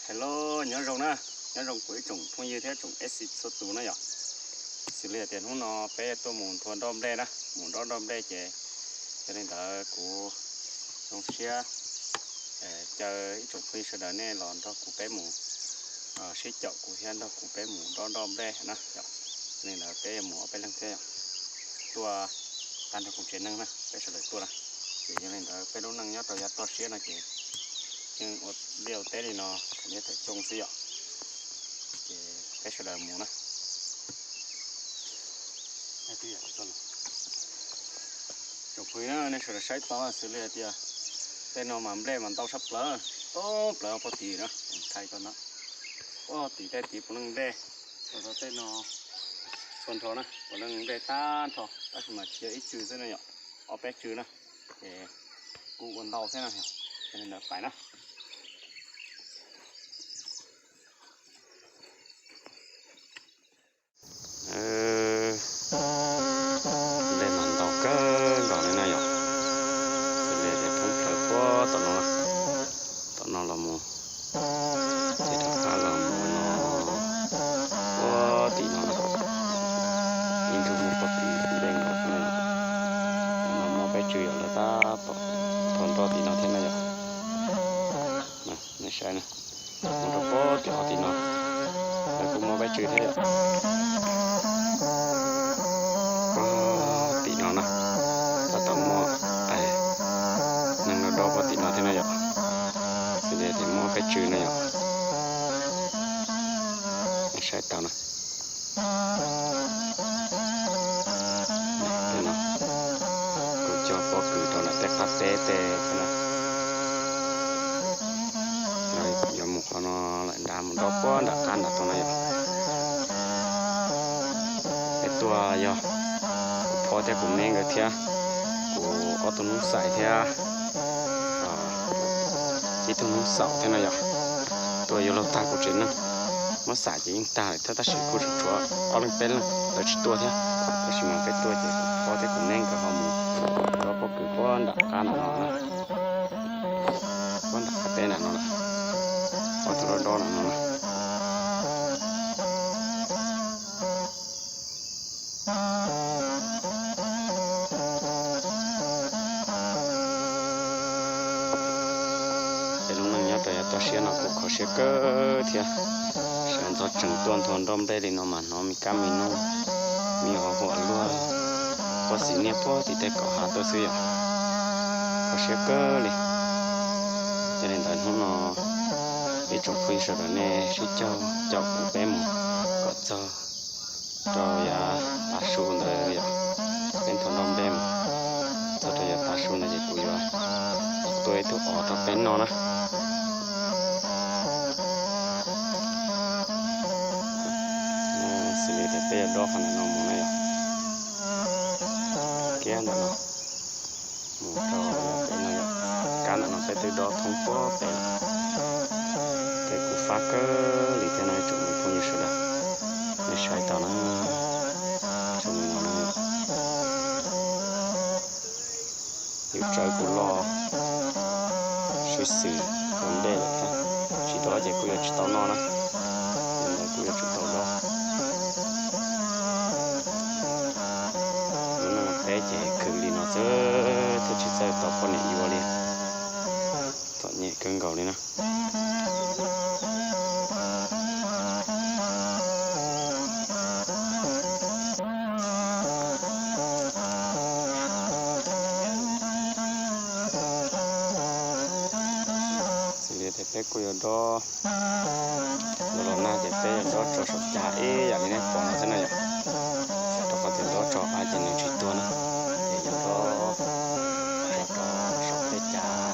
Hello, nyob zoo na, nyob zoo kuv ib tsoom phooj ywg thiab tsoom F C txhua tus na yom. Xws li tias hnub no peb tuaj mus nthua nroj nplej na, mus dob nroj nplej ces yog li ntawd kuv zoo siab caw ib tsoom phooj ywg sawv daws nej los nrog kuv peb mus sib caum kuv thiab nrog kuv peb mus dob nroj nplej na yom. Yog li ntawd peb mus ob peb leeg thiab yom, tuaj tag nrho kuv tsev neeg na peb sawv daws tuaj na. Ces yog li ntawd peb lub neej nyob rau yav toj siab no ces yeej ua liaj ua teb li no thaum liaj thaum xyoo xwb yom. Ces peb sawv daws mus na. Tsoom phooj ywg na, nej sawv daws saib tau xws li hais tias tej no mas nplej mas ntau tshaj plaws, tau plaws pob tim na, thaij koj na. Pob tim tej tid puav leej nplej, tau tej no txhua nrho na puav leej nplej tag nrho tab sis mas tsis yog ib tsw xwb no yom, ob peb tsw na. Ces kuj ua ntau thiab no, yog li ntawd pais na. Nplej mas ntau kawg nkaus li na yom. Xws li tias thoob plaws puag tom no, tom no los mus, ces rov qab los mus no, puag tim no, ib nrug muaj pob kws nplej nkaus xwb na yom. Tom no muaj peb tsw yom, lawv tab tom nthua nroj tim no thiab na yom. Nej saib na, mus rau puag tim qhov tim no, lawv kuj muaj peb tsw thiab yom. Puag tim no na, tab tom muaj neeg dob dob puag tim no thiab na yom. Xws li tias muaj peb tsw na yom. Nej saib tau na. Tej no kuj cog pob kws rau ntawm tej qab teb tej thiab na. Yuav mus qhov no lawm nrad, mus dob puag nram qab nram tod na yom. Peb tuaj yog kuv phob thiab kuv me nkawd thiab kuv ob tug noob xais thiab ib tug noob xaum thiab no yom. Tuaj yuav luag tag kuv tsev neeg, muab xam ces yeej tag lawm thiab tab sis kuj tseem tshuav ob leeg peb leeg lawv tsis tuaj thiab. Tab sis mas peb tuaj ces kuv phob thiab kuv me nkawd ho mus dob pob kws puag nram qab nram no na, puag nram qab teb nram no na, ob tug dob dob nram no na. Peb lub neej nyob rau yav toj siab no kuj kho siab kawg thiab. Sawv ntxov tsees tuaj nthua nroj nplej li no mas hnov me kab me noog, me nyuam huam luag, pob xim niaj puag tim tej kaum hav tuaj xwb yom. Kho siab kawg li. Yog li ntawd hnub no ib tsoom phooj ywg sawv daws nej sib caum caum kuv peb mus kom txog rau yav tav su ntawd yom. Peb nthua nroj nplej mus txog rau yav tav su ntawd ces kuv yuav tua ib tug os rau peb noj na. Xws li tias peb yuav dob qhov ntawm no mus na yom. Kiag ntawm no mus rau pem no yom. Kab ntawm no peb twb dob thoob puag pem lawm. Peb kuj fab kawg li thiab no ib tsoom me phooj ywg sawv daws, nej saib tau na. Tsoom me no na, yus tsawb kuj loj sib xws rau ntej lawm thiab. Tsis dob ces kuj yuav tsis tau noj na, li ntawd kuj yuav tsum tau dob. Lub neej peb ces khwv li no xwb thiaj tsis txawj tau poj niam yuav li. Txom nyem kawg nkaus li na. Xws li tias peb kuj yuav dob, yuav los nag ces peb yuav dob tso saum cav ib yam li nej pom no xwb na yom. Rau qhov tias dob tso av ces nws tsis tuag na, ces yuav dob tso rau saum tej cav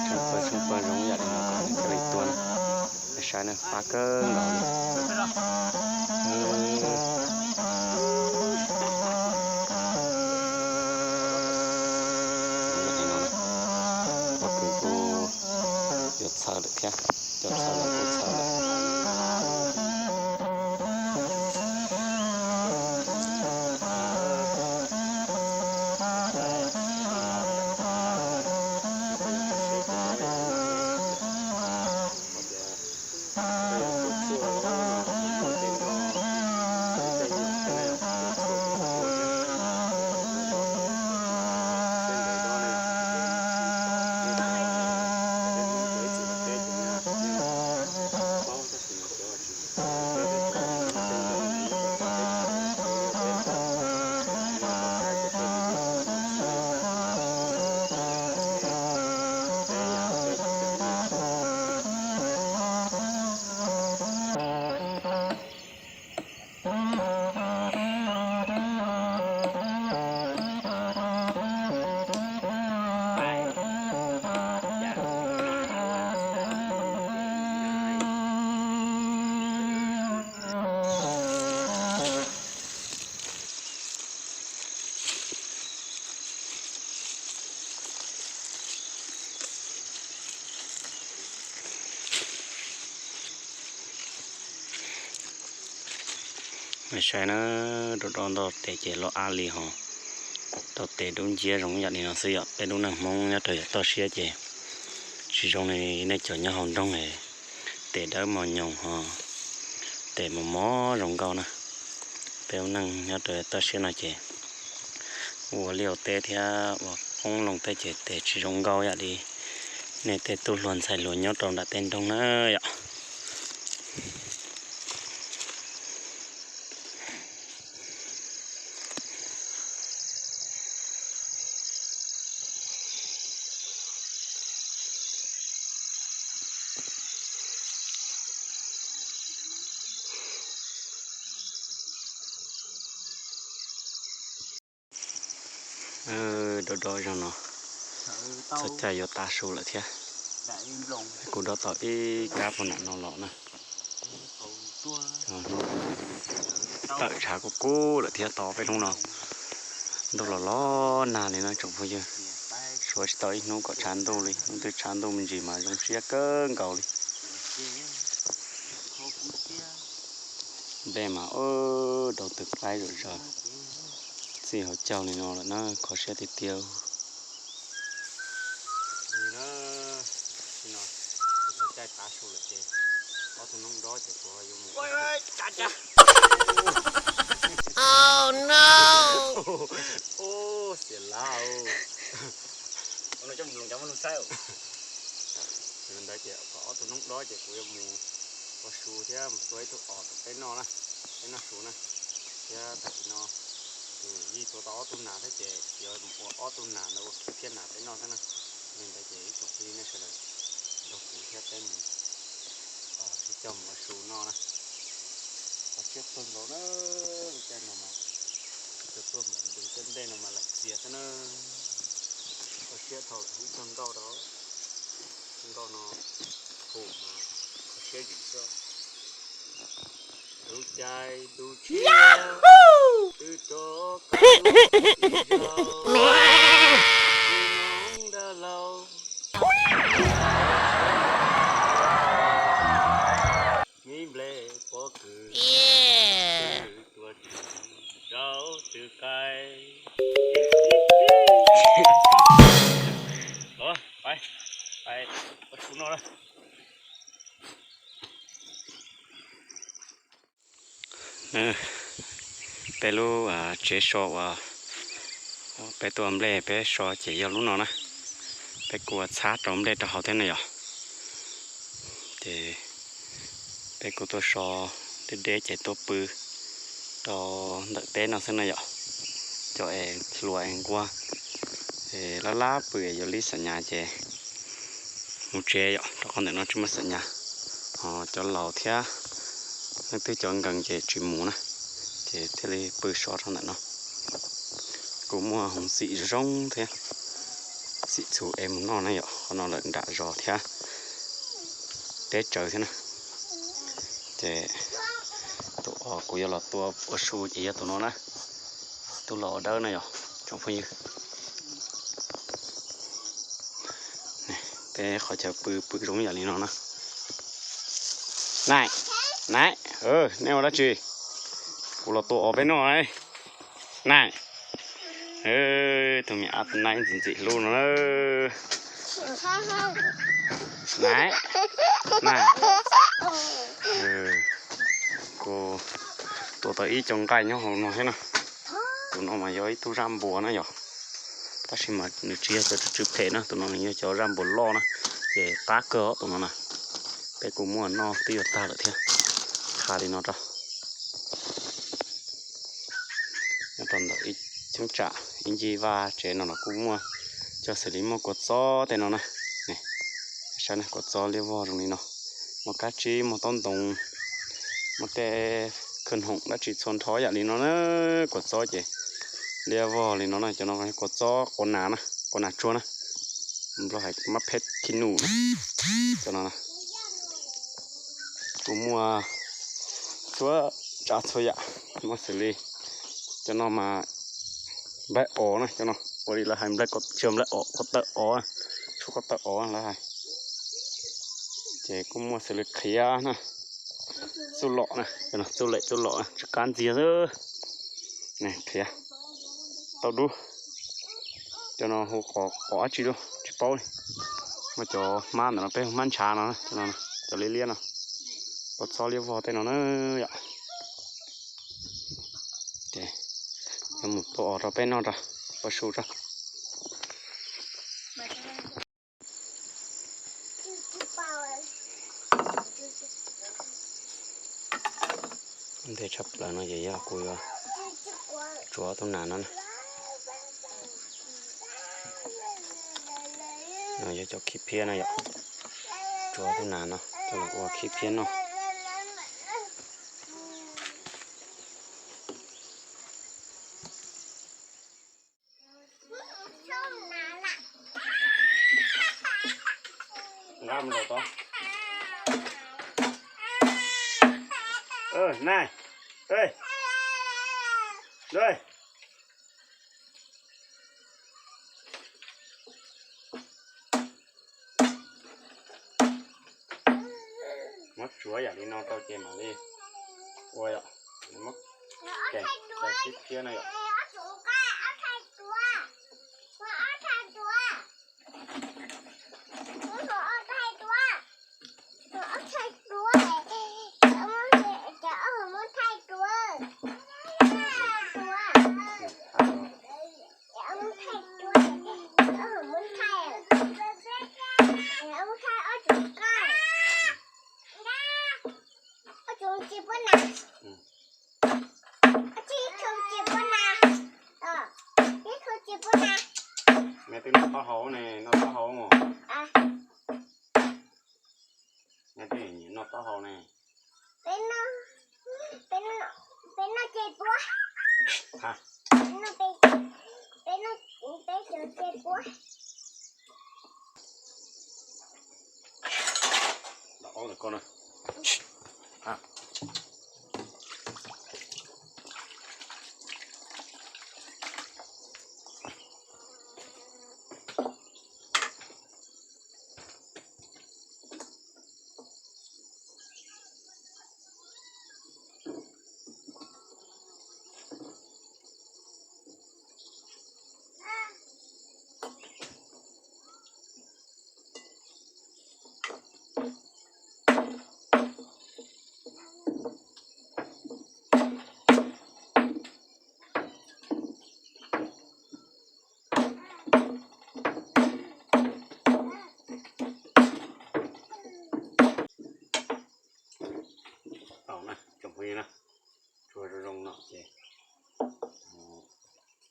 tsheej pawg tsheej pawg zoo ib yam li no kom nws thiaj li tuag na. Nej saib na, fab kawg nkaus li. Pob kws kuj yuav txhaws lawm thiab, cov txhaws los kuj txhaws lawm. Nej saib na, rau rau ntau tes ces loj ab li hos, tau tes dub nciab zoo yam li no xwb yom. Peb lub neej Hmoob nyob rau yav toj siab ces tsis zoo li nej cov nyob hauv nroog, tes dawb mos nyoos hos tes mos mos zoo nkauj na. Peb lub neej nyob rau yav toj siab no ces ua liaj ua teb thiab ua qoob loo tej ces tes tsis zoo nkauj yam li nej tej tub hluas ntxhais hluas nyob rau nram tej nroog na yom. Dob dob zog no, txog caij yuav tav su lawm thiab. Kuv dob tau ib kab puag nram no los na. Tawm tshav kub kub lawm thiab, tos peb hnub no ntuj los los nag li no tsoom phooj ywg. Suav tsis tau ib hnub kom tshav ntuj li, hnub twg tshav ntuj me ntsis mas zoo siab kawg nkaus li. Nplej mas rau twg qaib zom zaws, txij hauv caug li no lawm na, kho siab tiag tiag. Txog caij tav su lawm ces ob tug noob dob ces kuv yuav mus. Xiam lav, coj mus cov muab nug saib. Ntawd ces kom ob tug noob dob ces kuv yuav mus ua su thiab mus tua ib tug os rau peb noj na, peb noj su na. Thiab tam sim no tus yij tuav tau ob tug nas thiab ces yuav mus ua ob tug nas ntawd ua khiav thiab nas peb noj thiab na. Li ntawd ces ib tsoom phooj ywg nej sawv daws nrog kuv thiab peb mus sib coj mus ua su noj na. Kho siab kawg nkaus na, caij no mas tus tuaj npaum ntws tej ntej no mas lawm txias xwb na. Kho siab dhau lawm ib txog nkauj rau, nkauj no hum mas kho siab zim xwb. Tus cai tus tshiab twb rov qab los txog, tsis hnov dab laug me nplej pob kws twb tuaj tsis rau twg qaib. Pais, pais ua su noj na. Peb lub tsev so uas peb tua nplej peb so ces yog lub no na. Peb kuj ua txhab rau nplej rau hauv thiab na yom. Ces peb kuj tuaj so deb deb ces tuaj pw rau ntawm teb no xwb na yom. Cov es hluas es nquag es lab lab pw es yuav li xam nyas ces mus tsev yom, rau qhov ntawm no tsis muaj xam nyas. Ho cov laus thiab leej twg cov nkees ces tsis mus na, ces thiaj li pw so rau ntawm no. Kuj muaj hoov xim zoo zoo thiab, xim txhuv es mus noj na yom, qhov no lawm nram zos thiab teb tsawv thiab na. Ces tus os kuv yuav los tua ua su ces yog tus no na, tub los dawb na yom tsoom phooj ywg. Peb qhov chaw pw pw zoo yam li no na. Nai, nai, nej ua dab tsi? Kuv los tua os peb noj. Nai, tus me ab nai ntxim ntxim hlub no na. Nai, nai, kuv tua tau ib co nqaij nyob hauv no thiab na. Tus no mas yog ib tug zaj npuas na yom, tab sis mas nws tsis yog cov tsw phem na, tus no nws yog cov zaj npuas loj na, ces qab kawg os tus no na. Peb kuj muaj noj twb yuav tag lawm thiab. Qha li no rau, nyob rau ntawm ib cheeb tsam ib ncig vaj tsev no los kuj muaj cov xws li muaj kua txob tej no na. Saib na, kua txob liab vog zoo li no, muaj kab tsib, muaj taub ntoos, muaj tej khawj hoom dab tsi txhua nrho yam li no na. Kua txob ces liab vog li no na, cov no kua txob quav nas na, quav nas tsuag na, nplog hais mab pheb khi nus na, cov no na. Kuj muaj txhua tsav txhua yam, muaj xws li cov no mas nplaig os na, cov no ua li lawv hais nplaig, tsis yog nplaig os, ko taw os, tshuaj ko taw os lawv hais. Ces kuj muaj xws li qhiav na, Txuj lom na, txuj lem txuj lom tsis qab ntxiag xwb. Qhiav tau dub. Cov no hu qos dab tsi lawm tsis paub li. Muaj cov hmab ntawm no peb hu hmab ntshav no, cov liab liab no, pov txob liab vog tej no na yom. Ces yuav mus tua os rau peb noj rau, ua su rau. Ntej tshaj plaws no ces yog kuv yuav tsuav tub nas no na. No yog cov khib phiab na yom. Tsuav tub nas no coj los ua khib phiab noj. Muab tsuav yam li no rau ces mam li ua yom. Muab keg rau khib phiab no yom. Neb twb noj taub hau ne, noj taub hau mus. Neb twb nyiam noj taub hau ne. Tau na tsoom phooj ywg na, tsuav zoo zoo no ces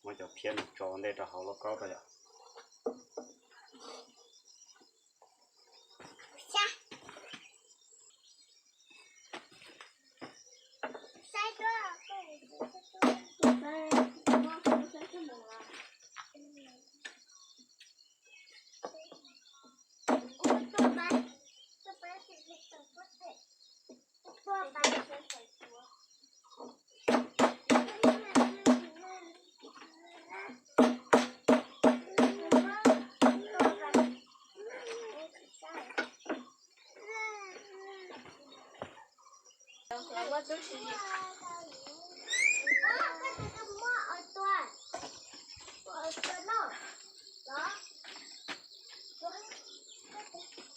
muab cov phiab no tso ua ntej rau hauv lauj kaub rau yom.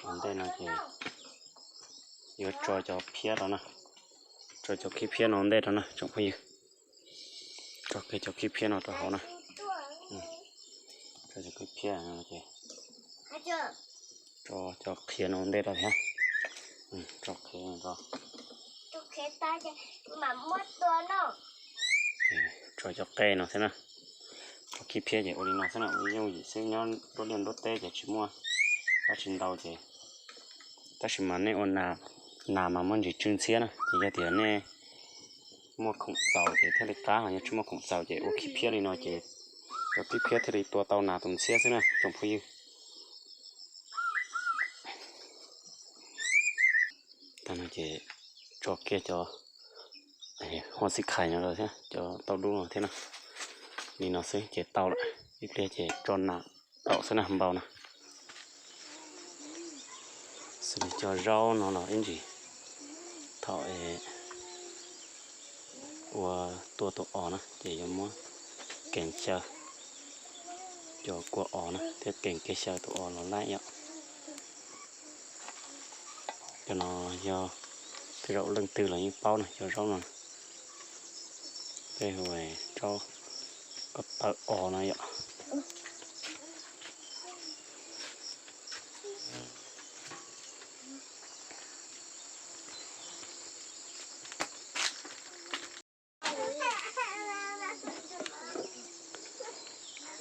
Ua ntej no ces yuav tso cov phiab rau na, tso cov khib phiab no ua ntej rau na tsoom phooj ywg. Tso kiag cov khib phiab no rau hauv na. Tso cov khib phiab no ces tso cov qhiav no ua ntej rau thiab. Tso qhiav no rau. Tso cov qe no thiab na. Tso khib phiab ces ua li no xwb na, ua yooj yim xwb, nyob nruab liaj nruab teb ces tsis muaj dab tsi ntau ces, tab sis mas nej ua nas mas muaj ntsis tsw ntxhiab na, ces yog tias nej muaj khoom txaus ces thiaj li qab, ho yog tsis muaj khoom txaus ces ua khib phiab li no ces cov khib phiab thiaj li tua tau nas tus ntxhiab xwb na tsoom phooj ywg. Tag no ces tso kiag cov huab xib khais no rau thiab, cov tauj dub no thiab na. Li no xwb ces tau lawm, ib pliag ces tso nas daum xwb na, npau na. Xws li cov zaub no los ib ntsis, Thaum es ua tua tus os na ces yuav muab kees xyaw cov kua os na thiab kees kiag xyaw tus os los laij yom. Cov no yog tej zaum leej twg los yeej paub na, cov zaub no peb hu zaub ko taw os no yom.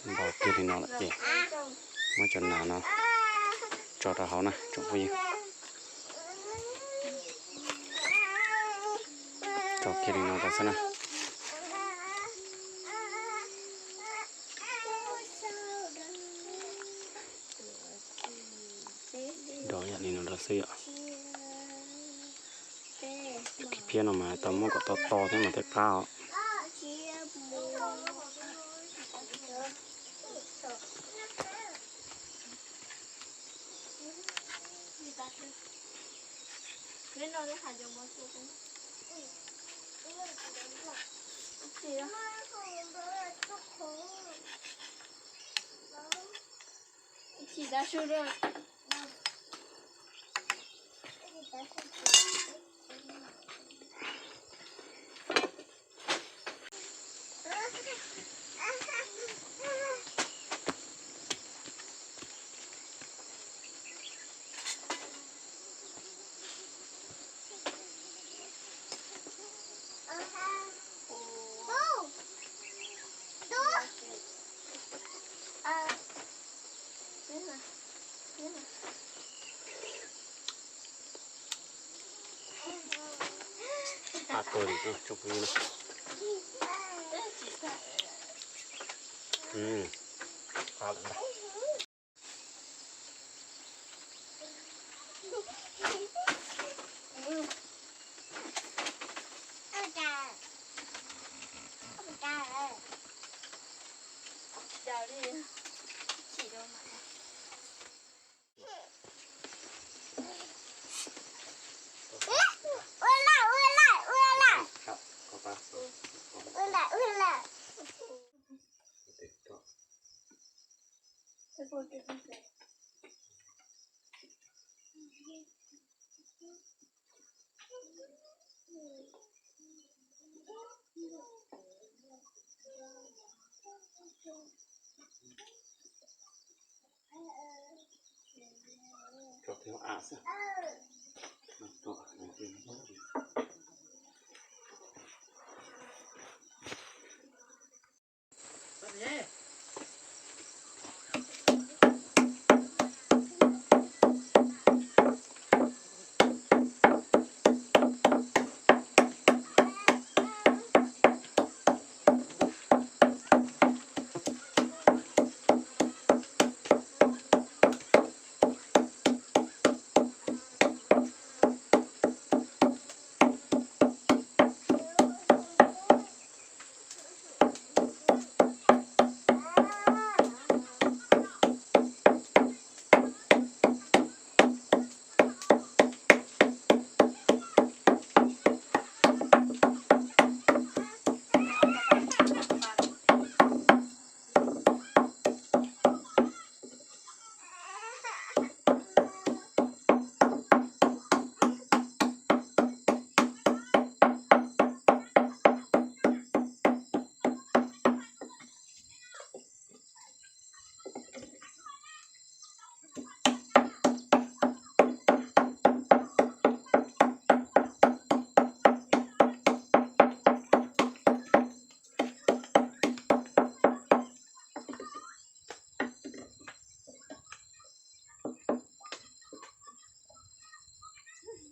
Npau kiag li no lawm ces muab cov nas no tso rau hauv na tsoom phooj ywg. Tso kiag li no rau xwb na. Rau yam li no rau xwb yom. Cov khiav phiab no mas tau muab kom to to thiab mas thiaj qab os. Qab kawg li tsoom phooj ywg.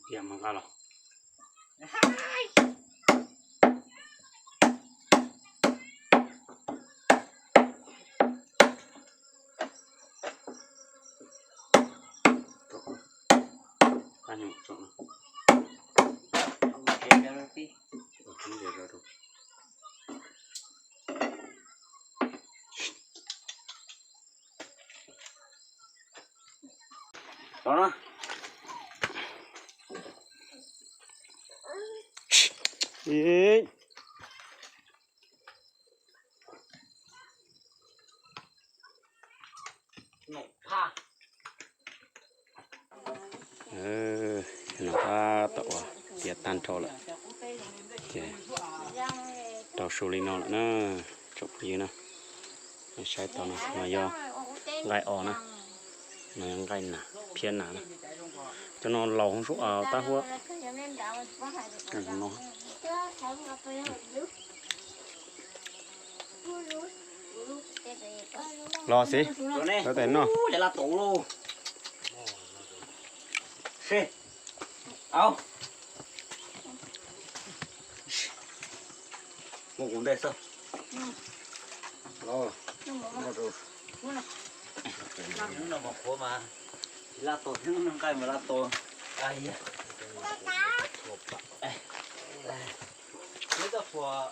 Piam mas nqa los. Tod na. Ib. No tab tom ua tiav tag nrho lawm, ces rau su li no lawm na, tsoom phooj ywg na. Nej saib tau no, no yog nqaij os na, no yog nqaij nas, phiab nas na. Cov no laus sub tab huab. Los xij, lawv tes noj. Mus kuv ntej xwb. Hnub no mas qhuav mas tsis laj tos, hnub no nqaij mas laj tos. Neb txoj phuam,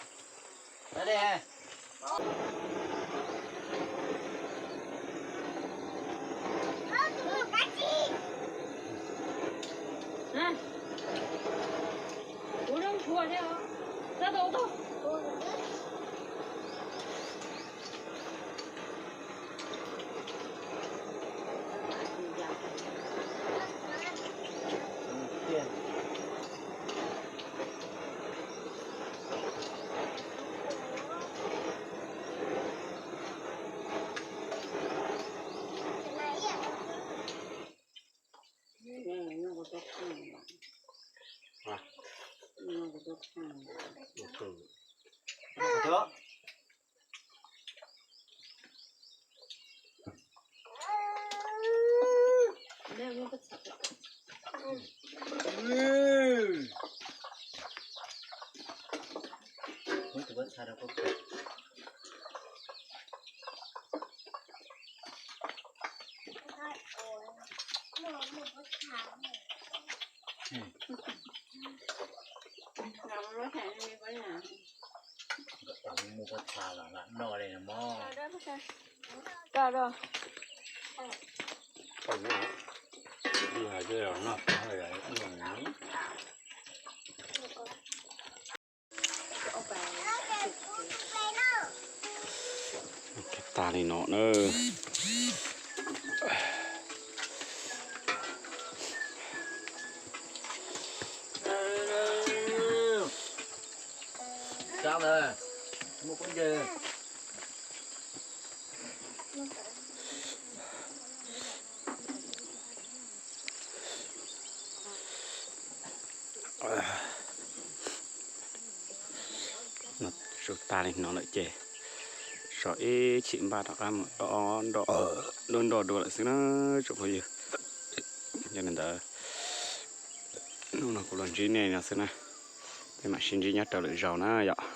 Mus pob txha los lam noj li no mog. Tag li no na. Su tag li no lawm ces so ib chim npaj rov qab mus do nroj dua lawm xwb na tsoom phooj ywg. Yog li ntawd hnub no kuv los ntsib nej no xwb na, peb mam sib ntsib nyob rau lwm zaus na yom.